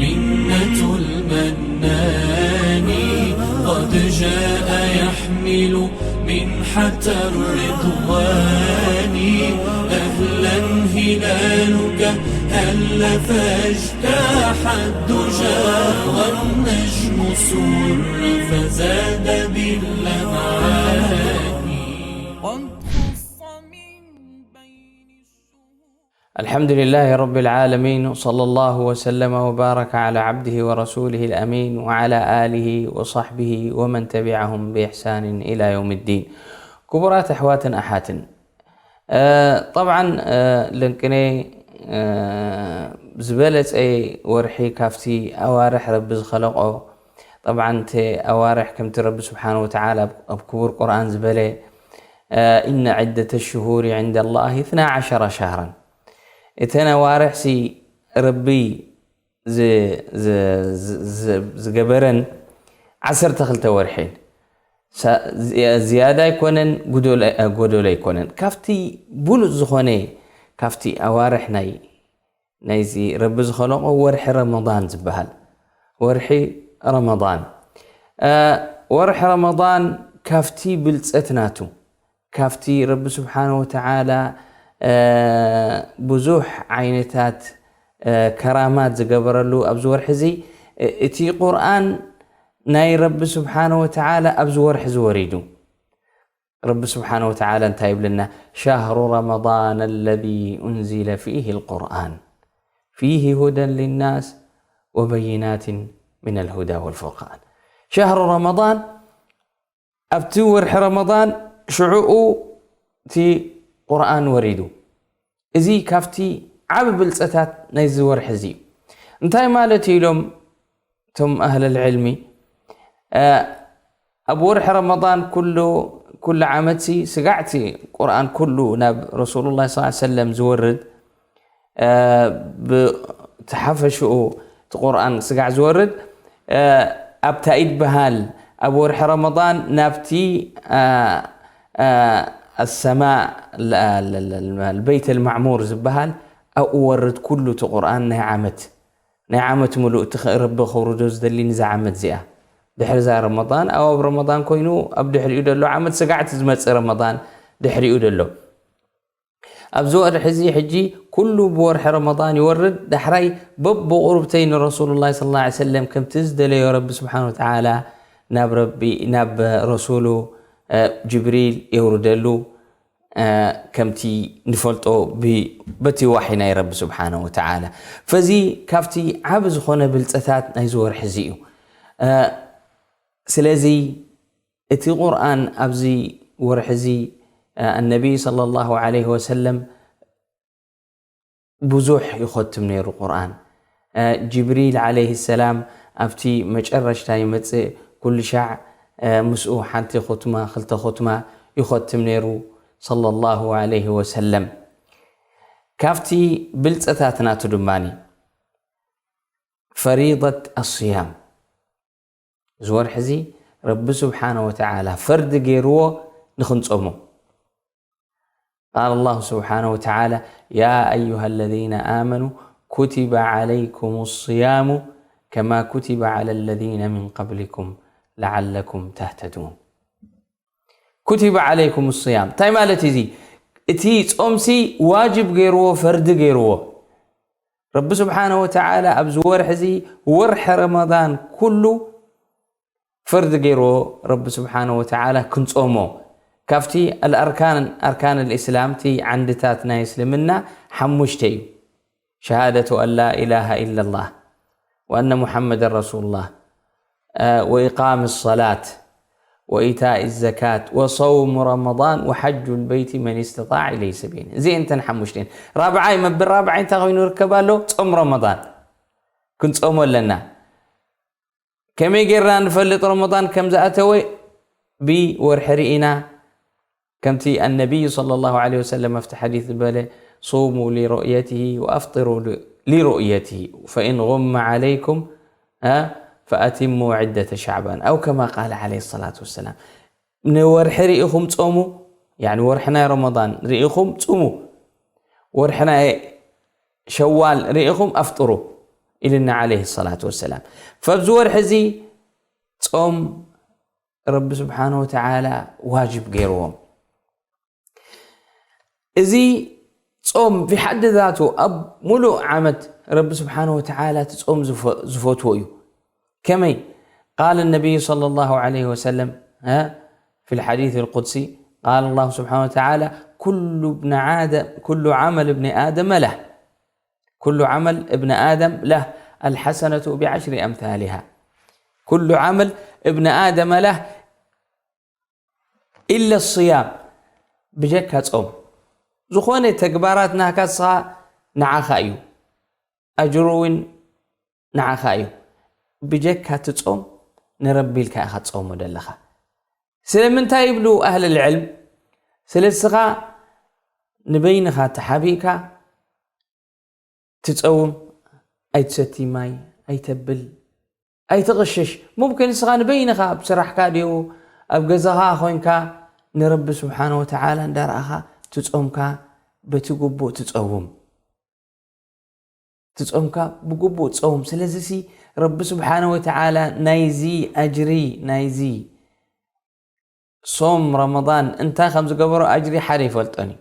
منة المنان قد جاء يحمل منحة الرضوان. أهلا هلالك هل فاجتاح الدجى والنجم سر فزاد باللمعان. قد خص من بين الشهور. الحمد لله رب العالمين، وصلى الله وسلم وبارك على عبده ورسوله الأمين وعلى آله وصحبه ومن تبعهم بإحسان إلى يوم الدين. ክቡራት ኣሕዋትን ኣሓትን፣ እ፣ ጠብዓን፣ እ፣ ለንቅነ፣ እ፣ ዝበለጸ ወርሒ ካብቲ ኣዋርሕ ረቢ ዝኸለቆ። ጠብዓን፣ እቲ ኣዋርሕ ከምቲ ረቢ ስብሓነ ወተዓላ ኣብ፣ ኣብ ክቡር ቁርኣን ዝበለ፣ እ፣ إن عدة الشهور عند الله اثنا عشر شهرا። እተን ኣዋርሕሲ ረቢ ዝ-፣ ዝ-፣ ዝ-፣ ዝ-፣ ዝገበረን ዓሰርተ ክልተ ወርሒ እየን። ሳ-፣ ዝያ-፣ ዝያዳ ኣይኮነን፣ ጉዶሎ-፣ እ፣ ጎዶሎ ኣይኮነን። ካብቲ ብሉጽ ዝኾነ፣ ካብቲ ኣዋርሕ ናይ፣ ናይዚ ረቢ ዝኸለቆ ወርሒ ረመዳን ዝበሃል። ወርሒ ረመዳን። እ፣ ወርሒ ረመዳን ካብቲ ብልጸት ናቱ፣ ካብቲ ረቢ ስብሓነ ወተዓላ፣ እ፣ ብዙሕ ዓይነታት፣ እ፣ ከራማት ዝገበረሉ ኣብዚ ወርሒ እዚ፣ እ፣ እቲ ቁርኣን ናይ ረቢ ስብሓነ ወተዓላ ኣብዚ ወርሒ እዚ ወሪዱ። ረቢ ስብሓነ ወተዓላ እንታይ ይብለና? شهر رمضان الذي أنزل فيه القرآن فيه هدى للناس وبينات من الهدى والفرقان. شهر رمضان، ኣብቲ ወርሒ ረመዳን ሽዑኡ እቲ ቁርኣን ወሪዱ። እዚ ካብቲ ዓቢ ብልጸታት ናይዚ ወርሒ እዚ እዩ። እንታይ ማለት እዩ ኢሎም እቶም ኣህለል ዕልሚ፣ እ፣ ኣብ ወርሒ ረመዳን ኩሉ፣ ኩሉ ዓመትሲ ስጋዕቲ ቁርኣን ኩሉ ናብ ረሱሉላህ ሰለላሁ ዐለይሂ ወሰለም ዝወርድ፣ እ፣ ብቲ ሓፈሽኡ እቲ ቁርኣን ስጋዕ ዝወርድ፣ እ፣ ኣብታ ኢድ በሃል ኣብ ወርሒ ረመዳን ናብቲ፣ እ፣ እ፣ ኣሰማእ ል-፣ ል-፣ ል-፣ ል-፣ በይተል ማዕሙር ዝበሃል ኣብኡ ወርድ ኩሉ እቲ ቁርኣን ናይ ዓመት። ናይ ዓመት ምሉእ እቲ ኸ-፣ ረቢ ከውርዶ ዝደሊ ንዛ ዓመት እዚኣ። ድሕሪ እዛ ረመዳን፣ ኣብ፣ ኣብ ረመዳን ኮይኑ ኣብ ድሕሪኡ ዘሎ ዓመት ስጋዕቲ ዝመጽእ ረመዳን ድሕሪኡ ዘሎ። ኣብዚ ወርሒ እዚ ሕጂ ኩሉ ብወርሒ ረመዳን ይወርድ። ዳሕራይ በብቑሩብተይ ንረሱሉላህ ሰለላሁ ዐለይሂ ወሰለም ከምቲ ዝደለዮ ረቢ ስብሓነ ወተዓላ ናብ ረቢ፣ ናብ ረሱሉ፣ እ፣ ጅብሪል የውርደሉ። እ፣ ከምቲ ንፈልጦ ብ-፣ በቲ ዋሒ ናይ ረቢ ስብሓነ ወተዓላ። ፈዚ ካብቲ ዓቢ ዝኾነ ብልጸታት ናይዚ ወርሒ እዚ እዩ። እ፣ ስለዚ እቲ ቁርኣን ኣብዚ ወርሒ እዚ፣ እ፣ ኣነቢ ሰለላሁ ዐለይሂ ወሰለም ብዙሕ ይኸትም ነይሩ ቁርኣን። እ፣ ጅብሪል ዐለይሂ ሰላም ኣብቲ መጨረሽታ ይመጽእ፣ ኩሉ ሻዕ፣ እ፣ ምስኡ ሓንቲ ኹትማ፣ ክልተ ኹትማ ይኸትም ነይሩ ሰለላሁ ዐለይሂ ወሰለም። ካብቲ ብልጸታት ናቱ ድማኒ ፈሪደት ኣስያም፣ እዚ ወርሒ እዚ ረቢ ስብሓነ ወተዓላ ፈርዲ ገይርዎ ንኽንጾሞ። قال الله سبحانه وتعالى: يا أيها الذين آمنوا كتب عليكم الصيام كما كتب على الذين من قبلكم لعلكم تهتدون. كتب عليكم الصيام እንታይ ማለት እዩ እዚ? እቲ ጾምሲ ዋጅብ ገይርዎ፣ ፈርዲ ገይርዎ። ረቢ ስብሓነ ወተዓላ ኣብዚ ወርሒ እዚ፣ ወርሒ ረመዳን ኩሉ ፈርዲ ገይርዎ ረቢ ስብሓነ ወተዓላ ክንጾሞ። ካብቲ ኣልኣርካን፣ ኣርካን ኣልእስላም፣ እቲ ዓንድታት ናይ እስልምና ሓሙሽተ እዩ። ሸሃደቱ ኣን ላ ኢላሃ ኢለላህ ወኣነ ሙሓመደን ረሱሉላህ፣ እ፣ ወኢቃም ሰላት ወኢታኢ ዘካት ወሰውሙ ረመዳን ወሐጁ ልበይቲ መን ስተጣዕ ኢለይሂ ሰቢል። እዚኤን እተን ሓሙሽተን። ራብዓይ፣ መብል ራብዓይ እንታይ ኮይኑ ይርከብ ኣሎ? ጾም ረመዳን ክንጾሞ ኣለና። ከመይ ጌርና ንፈልጥ ረመዳን ከም ዝኣተወ? ብወርሒ ርኢና፣ ከምቲ ኣነቢይ ሰለላሁ ዐለይሂ ወሰለም ኣብቲ ሓዲስ ዝበለ፣ ሱሙ ሊሩእየቲሂ ወኣፍጢሩ ሊ-፣ ሊሩእየቲሂ ፈኢን ጉመ ዐለይኩም፣ አ፣ ፈኣቲሙ ዒደተ ሸዕባን፣ ኣው ከማ ቃለ ዐለይሂ ሰላቱ ወሰላም። ንወርሒ ርኢኹም ጾሙ፣ ያኒ ወርሒ ናይ ረመዳን ርኢኹም ጽሙ፣ ወርሒ ናይ ሸዋል ርኢኹም ኣፍጥሩ። ኢልና ዓለይሂ ሰላቱ ወሰላም። ፈብዚ ወርሒ እዚ ጾም ረቢ ስብሓነ ወተዓላ ዋጅብ ገይርዎም። እዚ ጾም ብሓዲ ዛቱ ኣብ ሙሉእ ዓመት ረቢ ስብሓነ ወተዓላ እቲ ጾም ዝፈ-፣ ዝፈትዎ እዩ። ከመይ? قال النبي صلى الله عليه وسلم، ها، في الحديث القدسي، قال الله سبحانه وتعالى: "كل ابن آدم، كل عمل ابن آدم له، كل عمل ابن آدم له، الحسنة بعشر أمثالها، كل عمل ابن آدم له إلا الصيام"፣ ብጀካ ጾም። ዝኾነ ተግባራት ናካ ንስኻ ንዓኻ እዩ፣ ኣጅሩ እውን ንዓኻ እዩ። ብጀካ እቲ ጾም ንረቢ ኢልካ ኢኻ ትጾሞ ዘለኻ። ስለምንታይ ይብሉ ኣህል ልዕልም? ስለ ንስኻ ንበይንኻ ተሓቢእካ ትጸውም፣ ኣይትሰቲ ማይ፣ ኣይተብል፣ ኣይትቕሽሽ። ሙምኪን ንስኻ ንበይንኻ ኣብ ስራሕካ ድዩ ኣብ ገዛኻ ኮይንካ ንረቢ ስብሓነ ወተዓላ እንዳረኣኻ ትጾምካ በቲ ግቡእ ትጸውም። ትጾምካ ብግቡእ ትጸውም። ስለዚ ሲ ረቢ ስብሓነ ወተዓላ ናይዚ ኣጅሪ ናይዚ ሶም ረመዳን እንታይ ከም ዝገበሮ ኣጅሪ ሓደ ይፈልጦን እዩ።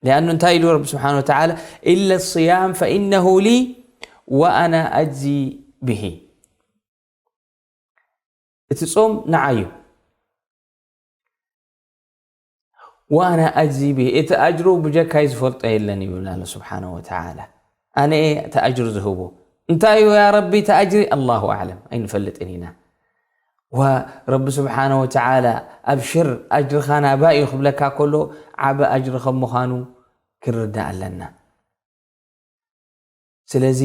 ሊኣኑ እንታይ ኢሉ ረቢ ስብሓነ ወተዓላ? "ኢለ ስያም ፈኢነሁ ሊ ወኣና ኣጅዚ ብሂ።" እቲ ጾም ንዓይ እዩ። "ወኣና ኣጅዚ ብሂ"፣ እቲ ኣጅሩ ብጀካይ ዝፈልጦ የለን ይብል ኣሎ ስብሓነ ወተዓላ። ኣነ እየ እቲ ኣጅሪ ዝህቦ። እንታይ እዩ ያ ረቢ እቲ ኣጅሪ? ኣላሁ ኣዕለም፣ ኣይንፈልጥን ኢና። ወረቢ ስብሓነ ወተዓላ ኣብሽር ኣጅርኻ ናባይ እዩ ክብለካ ከሎ ዓቢ ኣጅሪ ከም ምዃኑ ክንርዳእ ኣለና። ስለዚ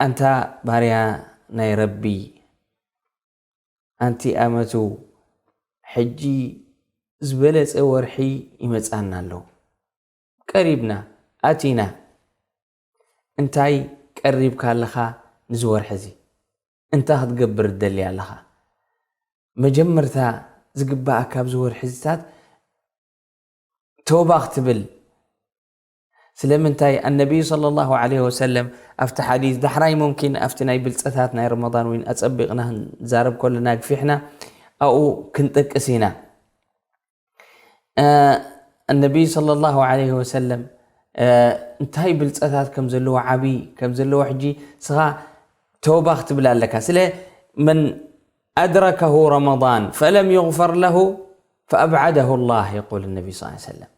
ኣንታ ባርያ ናይ ረቢ፣ ኣንቲ ኣመቱ፣ ሕጂ ዝበለጸ ወርሒ ይመጻና ኣሎ። ቀሪብና፣ ኣቲና። እንታይ ቀሪብካ ኣለኻ ንዚ ወርሒ እዚ? እንታይ ክትገብር ትደሊ ኣለኻ? መጀመርታ ዝግባኣካ ኣብዚ ወርሒ እዚታት ተውባ ክትብል። ስለምንታይ ኣነቢዩ ሰለላሁ ዐለይሂ ወሰለም ኣብቲ ሓዲስ፣ ዳሕራይ ሙምኪን ኣብቲ ናይ ብልጸታት ናይ ረመዳን እውን ኣጸቢቕና ክንዛረብ ከለና ግፊሕና ኣብኡ ክንጠቅስ ኢና። እ፣ ኣነቢዩ ሰለላሁ ዐለይሂ ወሰለም፣ እ፣ እንታይ ብልጸታት ከም ዘለዎ፣ ዓቢ ከም ዘለዎ ሕጂ ስኻ ተውባ ክትብል ኣለካ። ስለ መን ኣድረከሁ ረመዳን ፈለም ዩግፈር ለሁ ፈአብዓደሁ ላህ፣ የቁል ነቢ ስ ሰለም።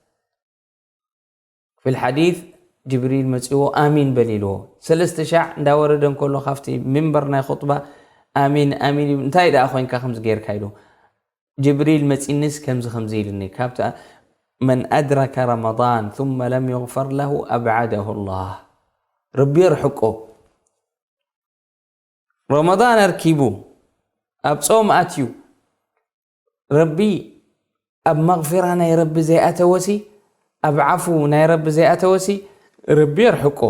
ፊል ሓዲስ ጅብሪል መጺዎ ኣሚን በል ኢልዎ። ሰለስተ ሻዕ እንዳወረደ እንከሎ ካብቲ ሚንበር ናይ ኹጥባ ኣሚን፣ ኣሚን ይብል። እንታይ ደኣ ኮይንካ ከምዚ ጌርካ ኢሉ። ጅብሪል መጺንስ ከምዚ፣ ከምዚ ኢልኒ። ካብቲ መን ኣድረከ ረመዳን ثم لم يغفر له أبعده الله። ረቢ የርሕቆ። ረመዳን ኣርኪቡ፣ ኣብ ጾም ኣትዩ፣ ረቢ ኣብ መግፊራ ናይ ረቢ ዘይኣተወሲ፣ ኣብ ዓፉ ናይ ረቢ ዘይኣተወሲ፣ ረቢ የርሕቆ።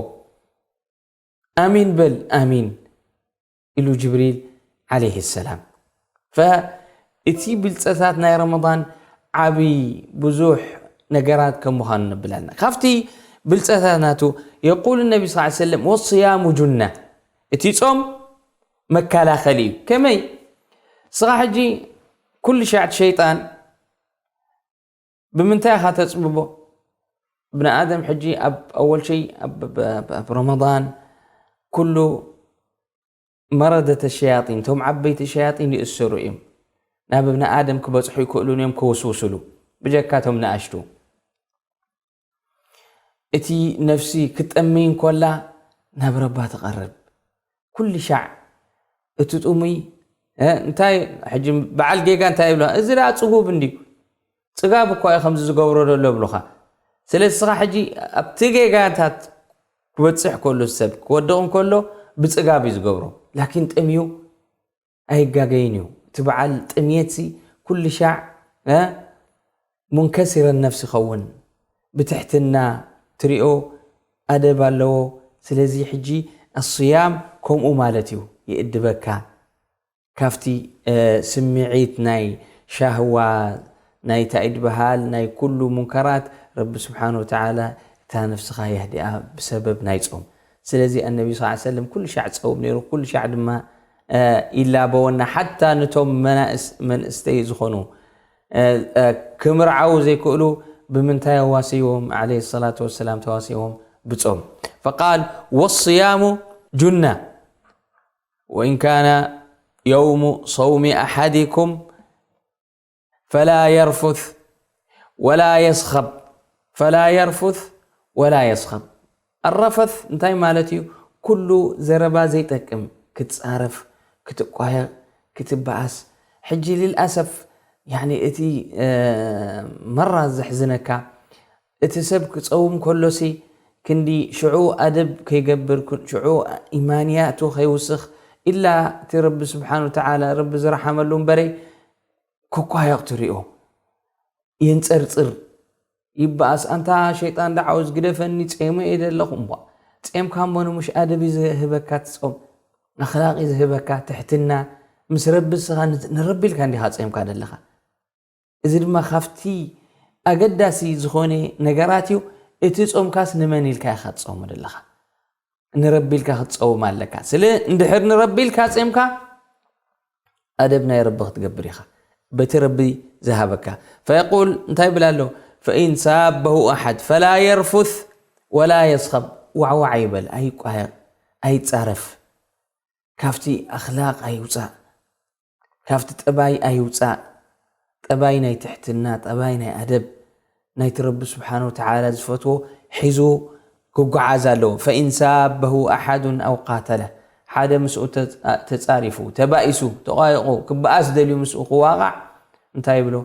ኣሚን በል፣ ኣሚን ኢሉ ጅብሪል ዓለይሂ ሰላም። ፈ-፣ እቲ ብልጸታት ናይ ረመዳን ዓቢ ብዙሕ ነገራት ከም ምዃኑ ንብል ኣለና። ካብቲ ብልጸታት ናቱ የቁል ነቢ ስ ሰለም፣ "ወስያሙ ጁና"፣ እቲ ጾም መከላኸሊ እዩ። ከመይ? ስኻ ሕጂ ኩሉ ሻዕ እቲ ሸይጣን ብምንታይ ኢኻ ተጽብቦ? ብንኣደም ሕጂ ኣብ ኣወል ሸይ ኣብ፣ ኣብ፣ ኣብ ረመዳን ኩሉ መረደተ ሸያጢን፣ እቶም ዓበይቲ ሸያጢን ይእሰሩ እዮም። ናብ እብኒ ኣደም ክበጽሑ ይክእሉን እዮም ክውስውስሉ፣ ብጀካ እቶም ንኣሽቱ። እቲ ነፍሲ ክትጠምይ እንኮላ ናብ ረባ ትቐርብ። ኩሉ ሻዕ እቲ ጥሙይ፣ እ፣ እንታይ ሕጂ በዓል ጌጋ እንታይ ይብሎ? "እዚ ደኣ ጽጉብ እንድዩ፣ ጽጋብ እኳ እዩ ከምዚ ዝገብሮ ዘሎ" ይብሉኻ። ስለዚ እስኻ ሕጂ ኣብቲ ጌጋታት ክበጽሕ ከሎ፣ ሰብ ክወድቕ እንከሎ ብጽጋብ እዩ ዝገብሮ። ላኪን ጥምዩ ኣይጋገይን እዩ። እቲ በዓል ጥምየትሲ ኩሉ ሻዕ፣ እ፣ ሙንከሲረ ነፍሲ ይኸውን። ብትሕትና ትሪኦ ኣደብ ኣለዎ። ስለዚ ሕጂ ኣስያም ከምኡ ማለት እዩ፣ ይእድበካ። ካብቲ፣ እ፣ ስምዒት ናይ ሻህዋ፣ ናይ እንታይ ድበሃል፣ ናይ ኩሉ ሙንከራት ረቢ ስብሓነ ወተዓላ እታ ነፍስኻ የህድኣ ብሰበብ ናይ ጾም። ስለዚ ኣነቢ ስ ሰለም ኩሉ ሻዕ ጸውም ነይሩ፣ ኩሉ ሻዕ ድማ እ፣ ይላበወና። ሓታ ነቶም መናእስ-፣ መንእስተይ ዝኾኑ እ፣ እ፣ ክምርዓዉ ዘይክእሉ ብምንታይ ኣዋስይዎም? ዓለይሂ ሰላቱ ወሰላም ተዋስይዎም ብጾም። ፈቃል ወስያሙ ጁና ወኢን ካነ የውሙ ሰውሚ ኣሓዲኩም ፈላ የርፉት ወላ የስኸብ፣ ፈላ የርፉት ወላ የስኸብ። ኣረፈት እንታይ ማለት እዩ? ኩሉ ዘረባ ዘይጠቅም፣ ክትጻረፍ፣ ክትቋየቕ፣ ክትበኣስ። ሕጂ ልልኣሰፍ ያኒ እቲ እ፣ መራ ዘሕዝነካ እቲ ሰብ ክጸውም ከሎሲ ክንዲ ሽዑ ኣደብ ከይገብር፣ ኩ-፣ ሽዑ ኢማንያቱ ከይውስኽ፣ ኢላ እቲ ረቢ ስብሓን ወተዓላ ረቢ ዝረሓመሉ እምበረይ ክኳየቕ ትሪኦ። የንጸርጽር፣ ይበኣስ። ኣንታ ሸይጣን ደዓውዝ ግደፈኒ፣ ጼመ እየ ዘለኹ። እምቧ፣ ጼምካ እሞ ንሙሽ ኣደብ እዩ ዝህበካ ትጾም፣ ኣኽላቕ እዩ ዝህበካ፣ ትሕትና። ምስ ረቢ እስኻ ን-፣ ንረቢ ኢልካ እንዲኻ ጼምካ ዘለኻ። እዚ ድማ ካብቲ ኣገዳሲ ዝኾነ ነገራት እዩ። እቲ ጾምካስ ንመን ኢልካ ኢኻ ትጸውሞ ዘለኻ? ንረቢ ኢልካ ክትጸውም ኣለካ። ስለ እንድሕር ንረቢ ኢልካ ጼምካ፣ ኣደብ ናይ ረቢ ክትገብር ኢኻ። በቲ ረቢ ዝሃበካ። ፈየቁል፣ እንታይ ይብል ኣሎ? ፈኢን ሳበሁ ኣሓድ ፈላ የርፉት ወላ የስኸብ። ዋዕዋዕ ኣይበል፣ ኣይቋየቕ፣ ኣይጻረፍ። ካብቲ ኣኽላቕ ኣይውጻእ። ካብቲ ጠባይ ኣይውጻእ። ጠባይ ናይ ትሕትና፣ ጠባይ ናይ ኣደብ፣ ናይቲ ረቢ ስብሓን ወተዓላ ዝፈትዎ ሒዙ ክጓዓዝ ኣለዎ። ፈኢን ሳበሁ ኣሓዱን ኣው ቃተለ፣ ሓደ ምስኡ ተጻ-፣ ተጻሪፉ፣ ተባኢሱ፣ ተቋይቑ፣ ክበኣስ ደልዩ ምስኡ ክዋቓዕ፣ እንታይ ይብሎ?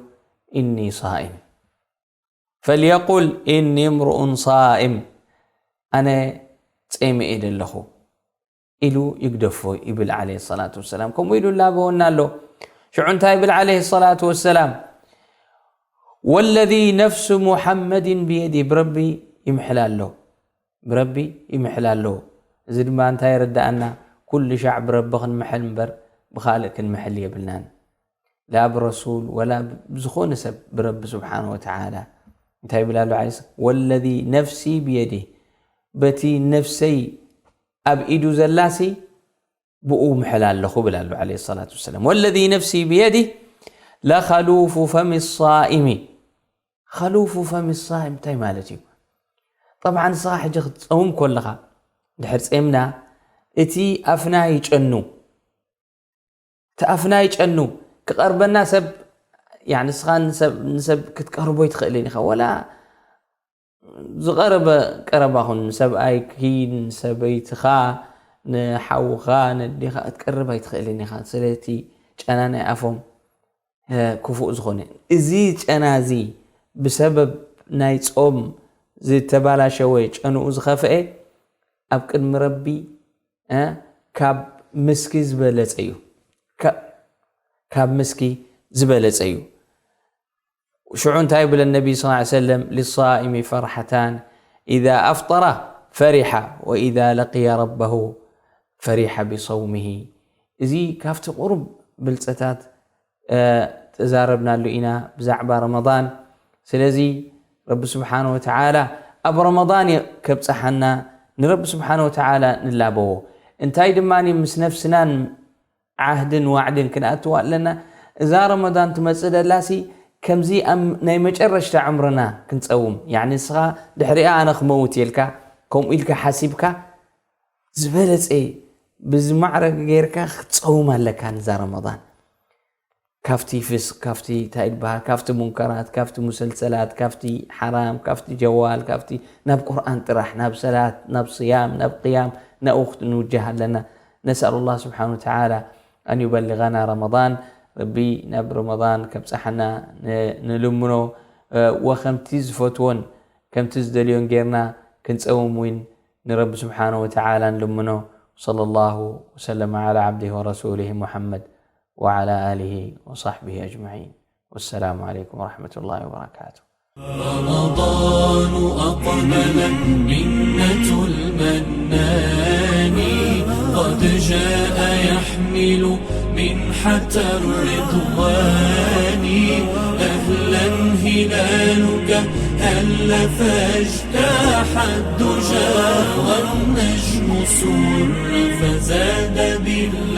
ኢኒ ሳኢም። ፈልየቁል ኢኒ እምርኡን ሳኢም፣ ኣነ ጼመ እየ ዘለኹ ኢሉ ይግደፎ ይብል ዓለይሂ ሰላቱ ወሰላም። ከምኡ ኢሉ ላበወና ኣሎ። ሽዑ እንታይ ይብል ዓለይሂ ሰላቱ ወሰላም? ወለዚ ነፍሱ ሙሐመድን ብየዲ፣ ብረቢ ይምሕል ኣሎ፣ ብረቢ ይምሕል ኣሎ። እዚ ድማ እንታይ የረድኣና? ኩሉ ሻዕ ብረቢ ክንምሕል እምበር ብኻልእ ክንምሕል የብልናን። ላ ብረሱል ወላ ብዝኾነ ሰብ፣ ብረቢ ስብሓን ወተዓላ። እንታይ ይብል ኣሎ ዓለይሂ ሰላም? ወለዚ ነፍሲ ብየዲ፣ በቲ ነፍሰይ ኣብ ኢዱ ዘላሲ ብኡ ምሕል ኣለኹ ብል ኣሎ ዓለይሂ ሰላቱ ወሰላም። ወለዚ ነፍሲ ብየዲ ለኸሉፉ ፈሚ ሳኢሚ። ኸሉፉ ፈሚ ሳኢም እንታይ ማለት እዩ? ጠብዓ ንስኻ ሕጂ ክትጸውም ከለኻ፣ ድሕር ጼምና፣ እቲ ኣፍና ይጨኑ፣ እቲ ኣፍና ይጨኑ። ክቐርበና ሰብ፣ ያኒ ንስኻ ንሰብ፣ ንሰብ ክትቀርቦ ኣይትኽእልን ኢኻ። ወላ ዝቐረበ ቀረባ ኹን፣ ንሰብኣይኪ፣ ንሰበይትኻ፣ ንሓውኻ፣ ነዲኻ ክትቀርብ ኣይትኽእልን ኢኻ። ስለቲ ጨና ናይ ኣፎም፣ እ፣ ክፉእ ዝኾነ። እዚ ጨና እዚ ብሰበብ ናይ ጾም ዝተባላሸወ፣ ጨንኡ ዝኸፍአ፣ ኣብ ቅድሚ ረቢ፣ እ፣ ካብ ምስኪ ዝበለጸ እዩ። ካ-፣ ካብ ምስኪ ዝበለጸ እዩ። ሽዑ እንታይ ይብል ነቢ ስ ሰለም? ሊሳኢሚ ፈርሐታን ኢዛ ኣፍጠረ ፈሪሐ ወኢዛ ለቅየ ረበሁ ፈሪሐ ቢሰውሚሂ። እዚ ካብቲ ቁሩብ ብልጸታት፣ እ፣ ተዛረብናሉ ኢና ብዛዕባ ረመዳን። ስለዚ ረቢ ስብሓነ ወተዓላ ኣብ ረመዳን የ-፣ ከብጽሓና ንረቢ ስብሓነ ወተዓላ ንላበዎ። እንታይ ድማ ምስ ነፍስናን ዓህድን ዋዕድን ክንኣትዋ ኣለና። እዛ ረመዳን ትመጽእ ደላሲ ከምዚ ኣብ ናይ መጨረሽታ ዕምርና ክንጸውም፣ ያዕኒ ንስኻ ድሕሪኣ ኣነ ክመውት ኢልካ፣ ከምኡ ኢልካ ሓሲብካ ዝበለጸ ብዝማዕረገ ጌርካ ክትጸውም ኣለካ ንዛ ረመዳን። ካብቲ ፍስቅ፣ ካብቲ እንታይ ይበሃል፣ ካብቲ ሙንከራት፣ ካብቲ ሙሰልሰላት፣ ካብቲ ሓራም፣ ካብቲ ጀዋል፣ ካብቲ ናብ ቁርኣን ጥራሕ፣ ናብ ሰላት፣ ናብ ስያም፣ ናብ ቅያም፣ ናብኡ ክንውጀህ ኣለና። ነስኣሉ ላህ ስብሓነ ወተዓላ ኣን ዩበሊጋና ረመዳን፣ ረቢ ናብ ረመዳን ከብጽሓና ን-፣ ንልምኖ፣ እ፣ ወከምቲ ዝፈትዎን ከምቲ ዝደልዮን ጌርና ክንጸውም እውን ንረቢ ስብሓነ ወተዓላ ንልምኖ። ወሰለ ላሁ ወሰለመ ዓላ ዓብዲሂ ወረሱሊሂ ሙሐመድ ወዓላ ኣሊሂ ወሳሕቢሂ ኣጅመዒን። ወሰላሙ ዓለይኩም ወረሕመቱላሂ ወበረካቱ። رمضان أقبل منة المنان، قد جاء يحمل منحة الرضوان. أهلا هلالك هل فاجتاح الدجى، والنجم سر فزاد بالله.